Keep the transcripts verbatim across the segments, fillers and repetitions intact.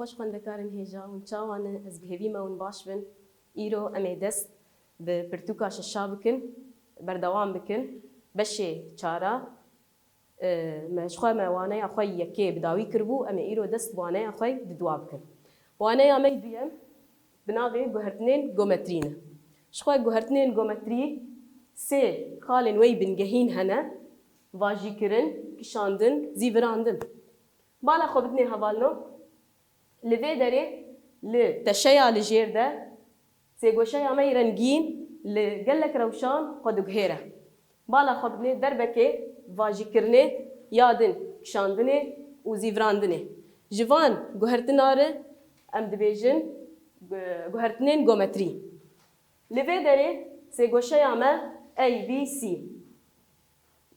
Xweş xwendekarên hêja, hûn çawa ne? Ez bi hêvî me hûn baş bin. Îro em ê dest bi pirtûka şeşa bikin, berdewam bikin. Beşê çara, e, me ji xwe me waneya xwe yekê bi dawî kiribû, em ê îro dest bi waneya xwe di dua bikin. Waneya me duyem bi navê guhertinên gometrî ne. Ji xwe guhertinên gometrî sê xalên wey bingehîn hene: vajîkirin, kişandin, zîvirandin. Bala xwe bidinê hevalno. Li vê derê li teşeya li jêr de sêgoşeya me yê rengîn li gelek rewşan xwe diguhêre. Bala xwe bidinê derbekê vajîkirinê, ya din kişandinê û zîvirandinê. Ji van guhertina re em dibêjin gu-, guhertinên gometrî. Li vê derê sêgoşeya me A B C.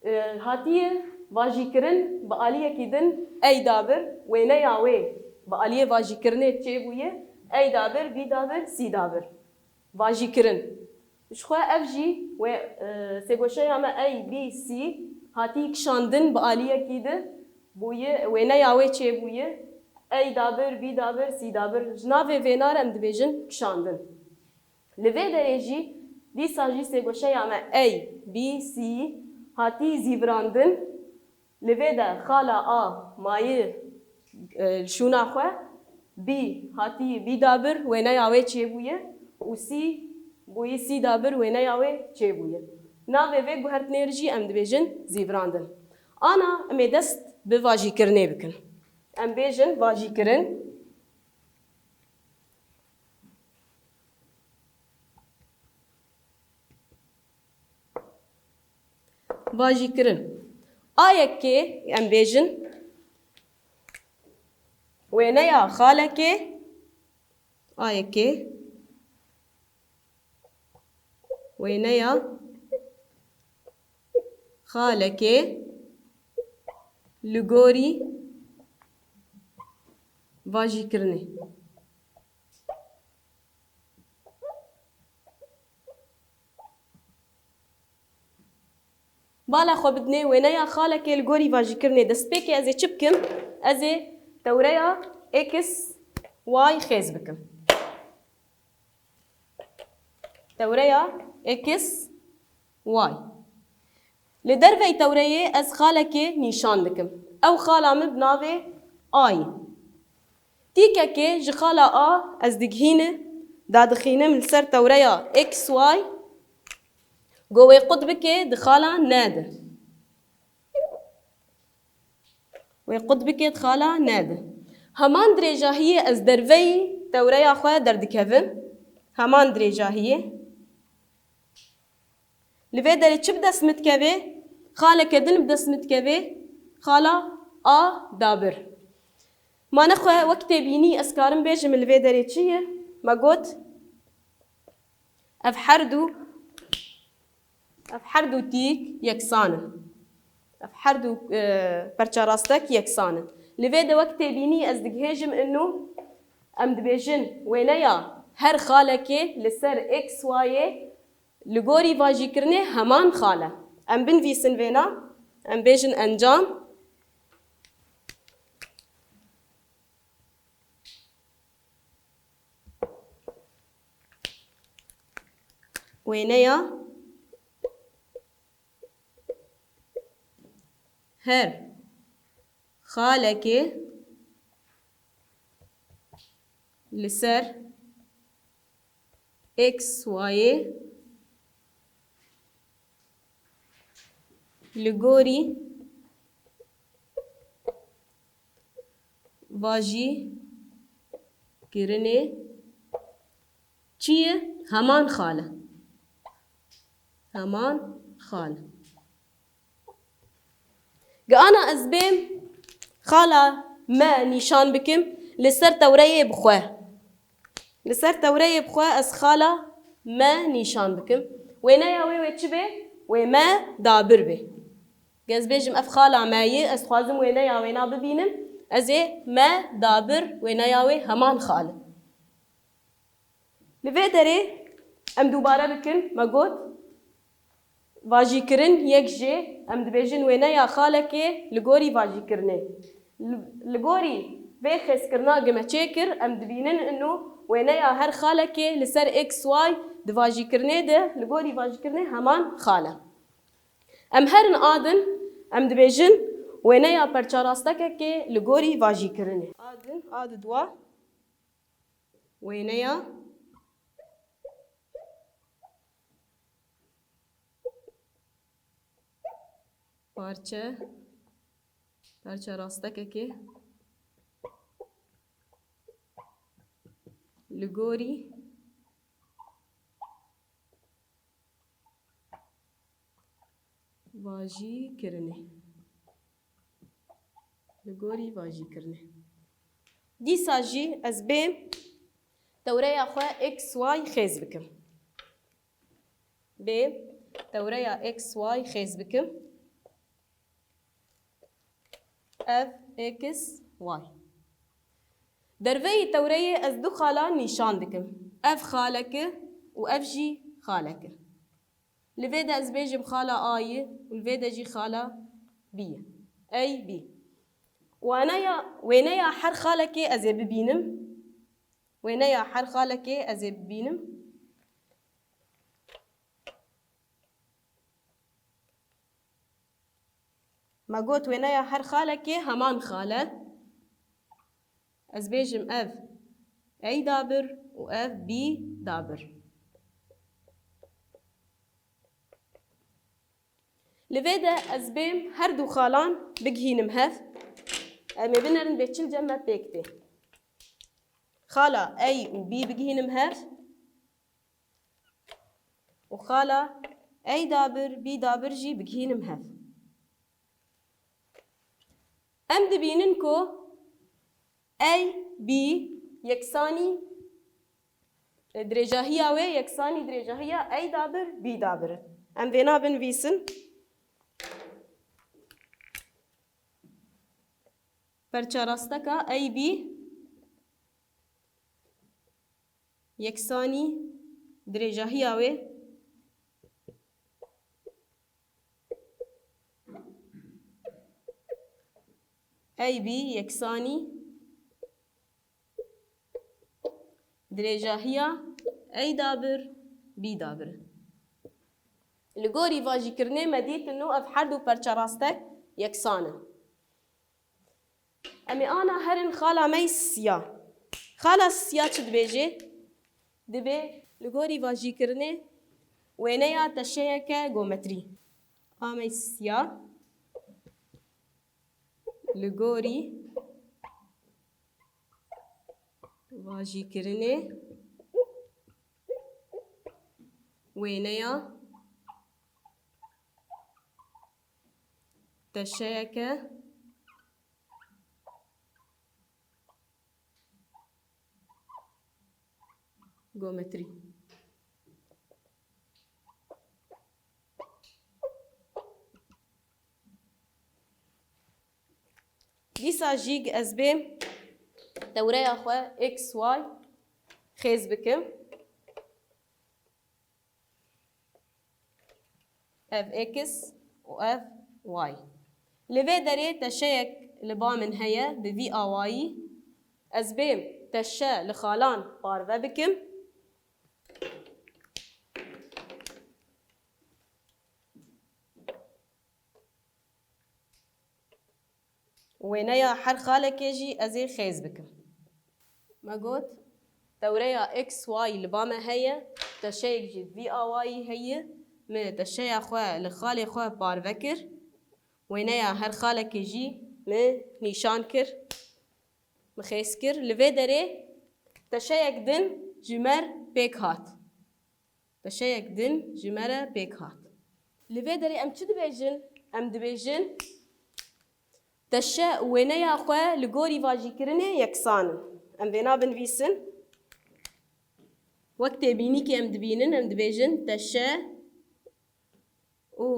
E, hatiye vajîkirin bi aliyekî din A dabir, wêneya wê bi aliyê vajîkirinê çêbûye, A dabir, B dabir, C dabir. Vajîkirin. Ji xwe ev jî wê, e, sêgoşeya me A B C hatî kişandin bi aliyekî di bûye, wêneya wê çêbûye, A dabir, B dabir, C dabir. Ji navê vêna re em dibêjin kişandin. Li vê derê jî dîsa jî sêgoşeya me A, B, C hatî zîvirandin. Li vê de xala A mayî, e, li şûna xwe, B hatî B dabir wêneya wê çêbûye û C bûyî C dabir wêneya wê çêbûye. Navê vê guhertinê re jî em dibêjin zîvirandin. Ana em ê dest bi vajîkirinê bikin. Em bêjin vajîkirin. Vajîkirin. A yekê, em bêjin, wêneya xalekê, A yekê, wêneya xalekê li gorî vajîkirinê. Bala xwe bidinê wêneya xalekê li gorî vajîkirinê. Destpêkê ez ê çi bikim? Ez ê tewreya X, Y xêz bikim. Tewreya X, Y. Li dervey tewreyê ez xalekê nîşan dikim. Ew xala min bi navê A ye. Tîkekê ji xala A ez digihînim, dadixînim li ser tewreya X Y, go wê qut bike di xala N de. Wê qut bike di xala N de. Heman dirêjahiyê ez derveyî tewreya xwe derdikevim. Heman dirêjahiyê. Li vê derê çi bi dest min dikeve? Xaleke din bi dest min dikeve. Xala A dabir. Ma nexwe wek tê bînî ez karim bêjim li vê derê çi ye? Me got, ev her du, ev her du tîk yeksan in. Ev her du, e, perça rastek yeksan in. Li vê de wek tê bînî ez digihêjim ino em dibêjin wêneya her xalekê li ser X Y yê li gorî vajîkirinê heman xal e. Em binivîsin vêna, em bêjin encam. Wêneya her xalekê li ser X Y yê li gorî vajîkirinê çi ye? Heman xal e. Heman xal e. Gi ana ez bêm xala me nîşan bikim li ser tewreyê bi xwe. Li ser tewreyê bi xwe ez xala me nîşan bikim. Wêneya wê wê çi bê? Wê me dabir bê. Ge ez bêjim ev xala me ye, ez dixwazim wêneya wêna bibînim, ez ê me dabir wêneya wê heman xal e. Li vê derê em dubare bikin, me got, vajîkirin yek jê, em dibêjin wêneya xalekê li gorî vajîkirinê. Li, li gorî Vê xêzkirina gi me çêkir, em dibînin ino wêneya her xalekê li ser X Y di vajîkirinê de li gorî vajîkirinê heman xal e. Em herin a din, em dibêjin wêneya perçerastekekê li gorî vajîkirinê. A din, a di dua. Wêneya parçe, perçerastekekê li gorî vajîkirinê. Li gorî vajîkirinê. Dîsa jî ez bêm tewreya xwe X Y xêz bikim. Bêm tewreya X Y xêz bikim. Ev X Y. Derveyî tewreyê ez du xalan nîşan dikim. Ev xalek e û ev jî xalek e. Li vê de ez bêjim xala A yî û li vê de jî xala B yî. A, B. Wêneya, wêneya her xalekê ez ê bibînim. Wêneya her xalekê ez ê bibînim. Me got wêneya her xalekê heman xal e. Ez bêjim ev A dabir û ev B dabir. Li vê de ez bêm her du xalan bigihînim hev. Em ê binerin bê çil cem me pêk tê. Xala A û B bigihînim hev. Û xala A dabir, B dabir jî bigihînim hev. Em dibînin ku A B yeksanî, e, dirêjahiya wê yeksanî dirêjahiya A dabir, B dabir e. Em vêna binivîsin. Perçerasteka A B yeksanî dirêjahiya wê A B yeksanî dirêjahiya A dabir, B dabir. Li gorî vajîkirinê me dît ino ev her du perçerastek yeksan in. Em ê ana herin xala me yê siya. Xala siya çi dibêje? Dibê li gorî vajîkirinê wêneya teşeyeke gometrî. A me yê siya li gorî vajîkirinê wêneya teşeyeke gometrî. Dîsa jî ez bêm tewreya xwe X Y xêz bikim. Ev X û ev Y. Li vê derê teşeyek li ba min heye bi vî awayî. Ez bêm teşe li xalan parve bikim. Wêneya her xalekê jî ez ê xêz bikim. Me got, tewreya X Y li ba me heye, teşeyek jî vî awayî heye, min teşeya xwe li xalê xwe parve kir. Wêneya her xalekê jî min nîşan kir, min xêz kir. Li vê derê teşeyek din ji me re pêk hat. Teşeyek din ji me re pêk hat. Li vê derê em çi dibêjin? Em dibêjin, teşe û wêneya xwe li gorî vajîkirinê yeksan in. Em vêna binivîsin. Wek têbînîkê em dibînin, em dibêjin, teşe û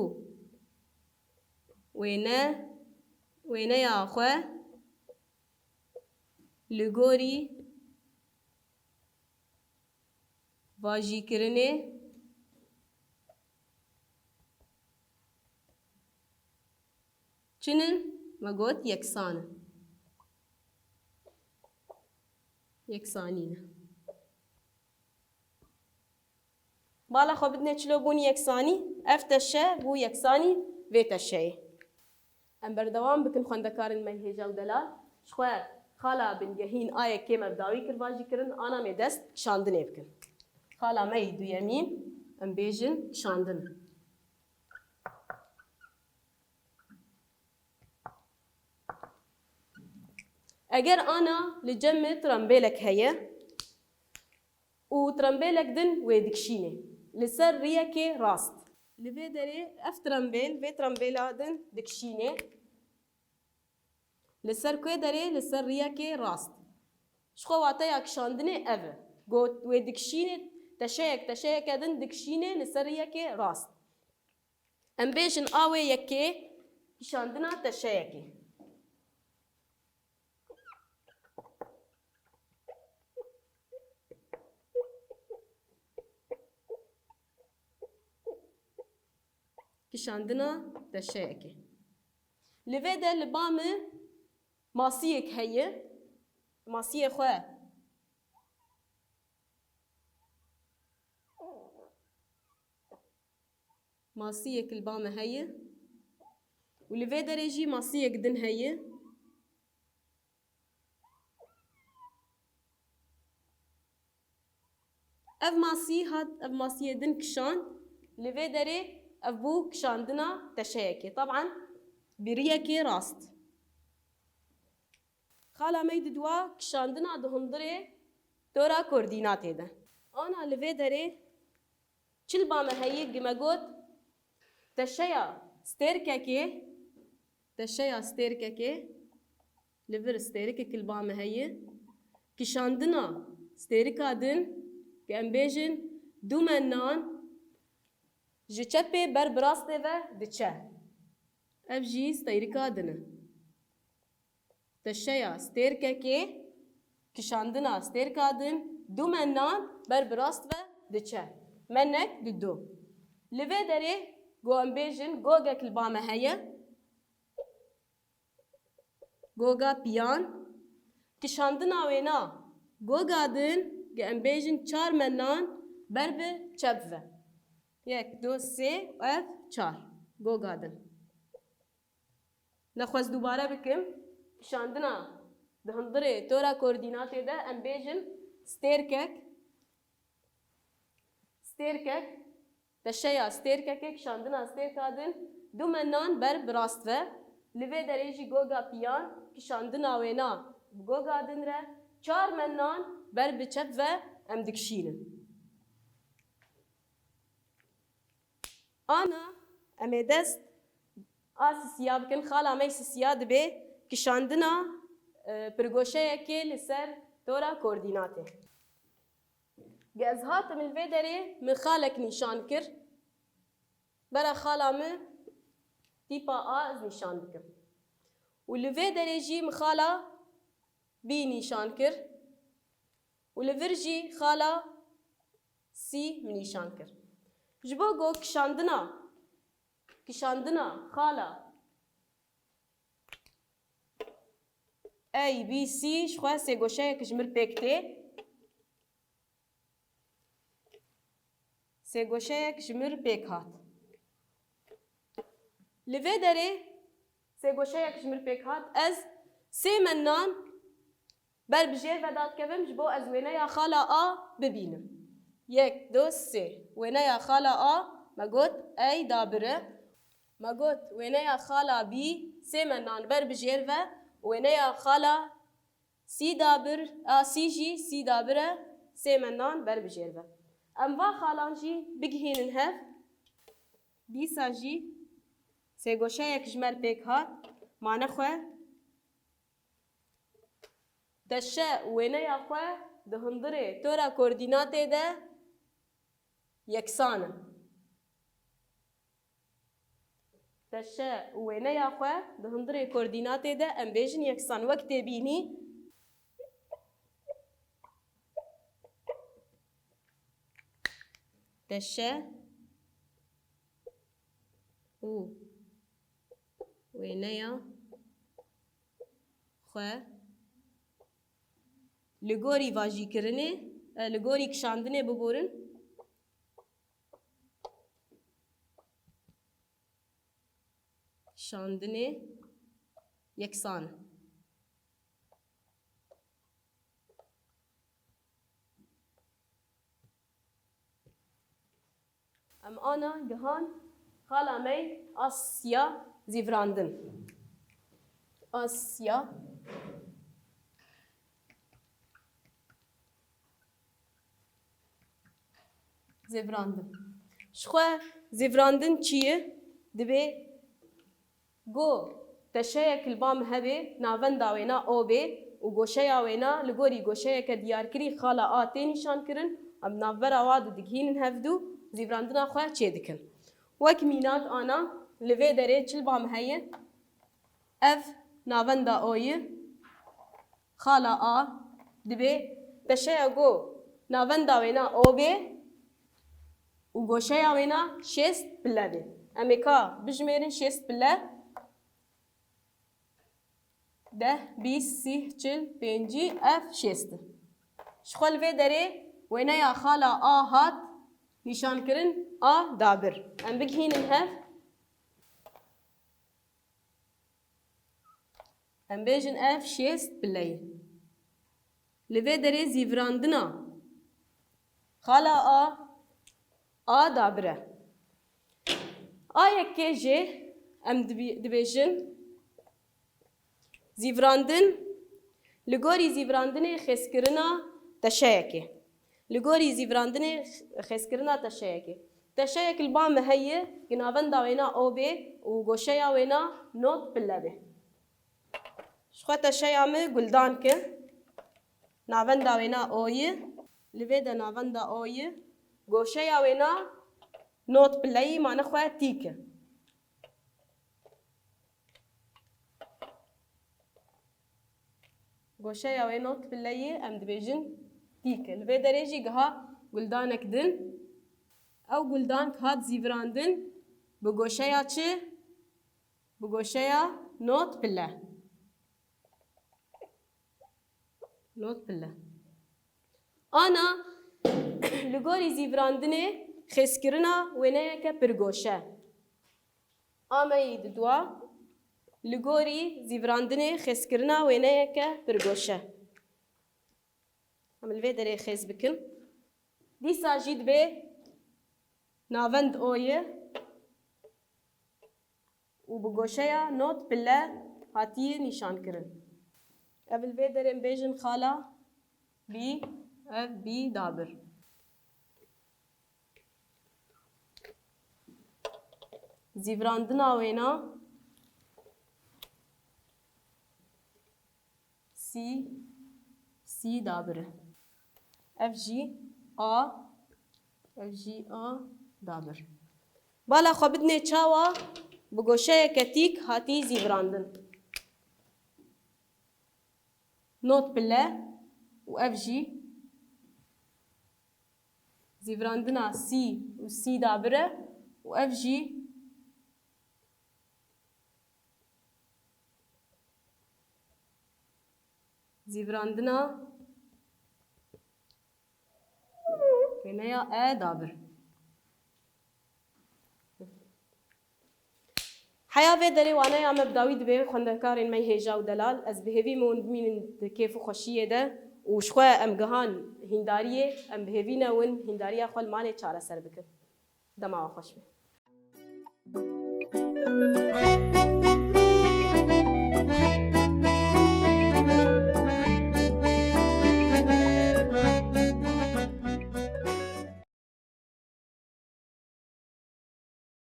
wêne, wêneya xwe li gorî vajîkirinê çi in? Me got yeksan in. Yeksanî ne. Bala xwe bidine çilo bûn yeksanî, ev teşe bû yeksanî vê teşeyê. Em berdewam bikin xwendekarên me hêja û delal. Ji xwe xala bingehîn a yekê me bi dawî kir, va jî kirin, ana me dest kişandinê bikin. Xala me yî duyemîn, em bêjin kişandin. Eger ana li cem min trembêlek heye û trembêlek din wê dikişînê li ser riyekê rast. Li vê derê ev trembêl, vê trembêla din dikişînê. Li ser ku derê? Li ser riyekê rast. Ji xwe wateya kişandinê ev e. Got wê dikişînê teşeyek, teşeyeke din dikişînê li ser riyekê rast. Em bêjin a wê yekê kişandina teşeyekê. Kişandina teşeyekê. Li vê de li ba min masiyek heye. Masiyê xwe. Masiyek li ba me heye û li vê derê jî masiyek din heye. Ev masî hat, ev masiyê din kişand. Li vê derê ev bû kişandina teşeyekê. Taban bi riyekê rast. Xala me yî didwa kişandina di hundirê tora koordînatê de. Ana li vê derê çi li ba me heye, gi me got teşeya stêrkekê, teşeya stêrkekê, li vir stêrikek li ba me heye, kişandina stêrika din, gi em bêjin du menan ji çepê ber bi rastê ve diçe. Ev jî stêrika din e. Teşeya stêrkekê, kişandina stêrka din, du menan ber bi rast ve diçe. Menek didu. Li vê derê, go em bêjin, gogek li ba me heye. Goga piyan. Kişandina wêna goga din, ge em bêjin çar menan ber bi çep ve. Yek, du, sê, ev çar. Goga din. Nexwest dubare bikim. Kişandina di hundirê tora koordînatê de em bêjin stêrkek, stêrkek, teşeya stêrkekê, kişandina stêrka din du menan ber bi rast ve, li vê derê jî goga piyan, kişandina wêna bi goga din re çar menan ber bi çep ve em dikişînin. Ana, em ê dest a sisiya bikin. Xala me sisiya dibe kişandina, e, pirgoşeyekê li ser tora koordînatê. Ge ez hatim li vê derê min xalek nîşan kir. Bera xala min tîpa A ez nîşan dikim. Û li vê derê jî min xala B nîşan kir. Û li vir jî xala C min nîşan kir. Ji bo ku kişandina, kişandina xala A B C ji xwe sêgoşeyek ji mir pêk tê. Sêgoşeyek ji mir pêk hat. Li vê derê sêgoşeyek ji mir pêk hat. Ez sê menan ber bi jêr ve dadikevim ji bo ez wêneya xala A bibînim. Yek, du, sê. Wêneya xala A, me got A dabir e. Me got wêneya xala B sê menan ber bi jêr ve, wêneya xala C dabir, a, C jî, C dabir e, sê menan ber bi jêr ve. Em va xalan jî bigihînin hev. Dîsa jî sêgoşeyek ji me re pêk hat, mane xwe. Teşe û wêneya xwe di hundirê tora koordînatê de yeksan in. Teşe û wêneya xwe di hundirê koordînatê de em bêjin yeksan. Wek tê bînî, teşe û wêneya xwe Li gorî vajîkirinê, e, li gorî kişandinê biborin. Kişandinê yeksan. Em ana gihan xala me Asya zîvirandin. Asya zîvirandin. Ji xwe zîvirandin çi ye? Dibê Go teşeyek li ba me hebe, navenda wêna O bê û goşeya wêna li gorî goşeyeke diyarkirî xala A tê nîşankirin, em navbera wa du digihînin hevdu, zîvirandina xwe çêdikin. Wek mînak ana, li vê derê çi li ba me heye? Ev navenda O ye, xala A dibê teşeya go navenda wêna O bê û goşeya wêna şêst pile bê. Em ê ka bijimêrin şêst pile. Deh, bîst, sîh, çil, pêncî, ev şêst e. Ji xwe li vê derê wêneya xala A hat nîşankirin A dabir. Em bigihînin hev. Em bêjin ev şêst pile ye. Li vê derê zîvirandina xala A, A dabir e. A yekê jê em dibî-, dibêjin zîvirandin, li gorî zîvirandinê xêzkirina teşeyekê. Li gorî zîvirandinê xêzkirina teşeyekê. Teşeyek li ba me heye, ki navenda wêna O bê û goşeya wêna nod pile bê. Ji xwe teşeya min Guldan ke. Navenda wêna O ye. Li vê de navenda O ye. Goşeya wêna nod pile ye, mane xwe tîk e. Goşeya wê nod pile ye, em dibêjin tîk e. Li vê derê jî giha Guldanek din. Ew Guldank hat zîvirandin bi goşeya çi? Bi goşeya nod pile. Nod pile. Ana, li gorî zîvirandinê xêzkirina wêneyeke pirgoşe. A me yî di dua, li gorî zîvirandinê xêzkirina wêneyeke pirgoşe. Em li vê derê xêz bikin. Dîsa jî dibê navend O ye û bi goşeya nod pile hatiye nîşankirin. Ev li vê derê em bêjin xala bî, ev bî dabir. Zîvirandina wêna sî, sî dabir e. Ev jî A, ev jî A dabir. Bala xwe bidinê çawa bi goşeyeke tîk hatî zîvirandin. Nod pile û ev jî zîvirandina sî û sî dabir e û ev jî zîvirandina wêneya E dabir. Heya vê derê waneya me bi dawî dibe, xwendekarên me hêja û delal. Ez bi hêvî me hûn bimînin di kêf û xweşiyê de û ji xwe em gihan hîndariyê, em bi hêvî ne hûn hîndariya xwe li malê çareser bikin. Dema we xweş be.